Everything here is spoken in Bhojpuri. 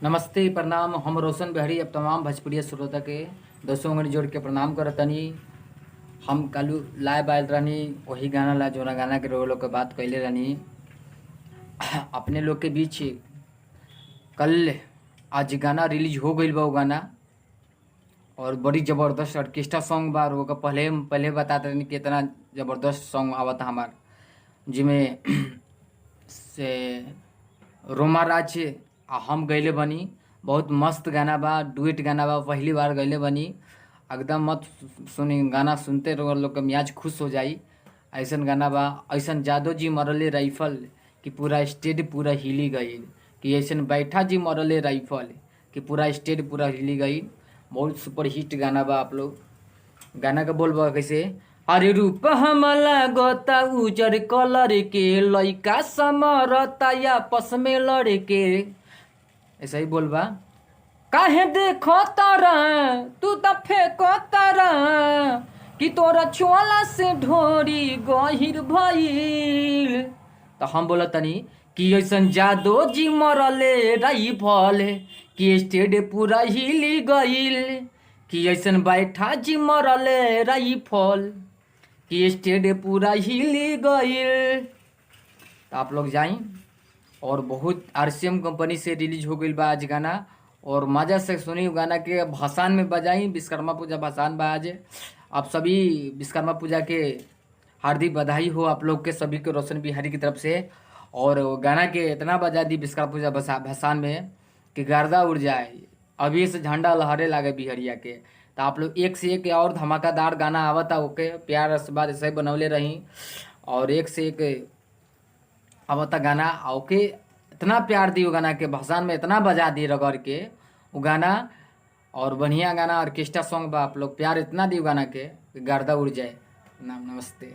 नमस्ते प्रणाम। हम रोशन बिहारी अब तमाम भोजपुरिया श्रोता के दसों उंगली जोड़ के प्रणाम करतनी। हम कालू लाइव आयल रहनी वही गाना ला जोना गाना के लोग के बात कैले रहनी अपने लोग के बीच। कल आज गाना रिलीज हो गईल बा वो गाना और बड़ी ज़बरदस्त ऑर्केस्ट्रा सॉन्ग बा। और ओकर पहले पहले बताते रहनी कि इतना ज़बरदस्त सॉन्ग आवता हमार, जिमें से रोमा राज आ हम गइले बनी। बहुत मस्त गाना बा, डुएट गाना बा, पहली बार गइले बनी। एकदम मत सुनी, गाना सुनते रहो लोग के मियाज खुश हो जाई, ऐसन गाना बा। ऐसन जादव जी मरले राइफल कि पूरा स्टेट पूरा हिली गई, कि ऐसन बैठा जी मरले राइफल कि पूरा स्टेट पूरा हिली गई। बहुत सुपर हिट गाना बा। आप लोग गाना का बोल बा कैसे? अरे रूप हमला गोता उजर कलर के, लइका समरता आपस में लड़के, ऐसा ही बोल बा। काहे देखो तारा तू त फेंको तारा कि तोरा छुआला से ढोरी गहिर भइल। तो हम बोला तनी कि ऐसन जादो जी मरले राइफल कि स्टेट पूरा हिली गइल, कि ऐसन बैठा जी मरले राइफल कि स्टेट पूरा हिली गइल। तो आप लोग जाई और बहुत आरसीएम कंपनी से रिलीज हो गई बा आज गाना और मजा से सुनी गाना के, भसान में बजाई। विश्वकर्मा पूजा भसान बा आज। आप सभी विश्वकर्मा पूजा के हार्दिक बधाई हो आप लोग के सभी के रोशन बिहारी की तरफ से। और वो गाना के इतना बजा दी विश्वकर्मा पूजा भसान में कि गर्दा उड़ जाए, अभी से झंडा लहरे लागे बिहरिया के। तो आप लोग एक से एक और धमाकेदार गाना आवता, ओके प्यार आशीर्वाद ऐसे ही बनौले रही। और एक से एक आवता गाना, ओके इतना प्यार दी वो गाना के, भसान में इतना बजा दी रगड़ के वो गाना। और बढ़िया गाना ऑर्केस्ट्रा सॉन्ग बा। आप लोग प्यार इतना दी गाना के कि गर्दा उड़ जाए। नाम नमस्ते।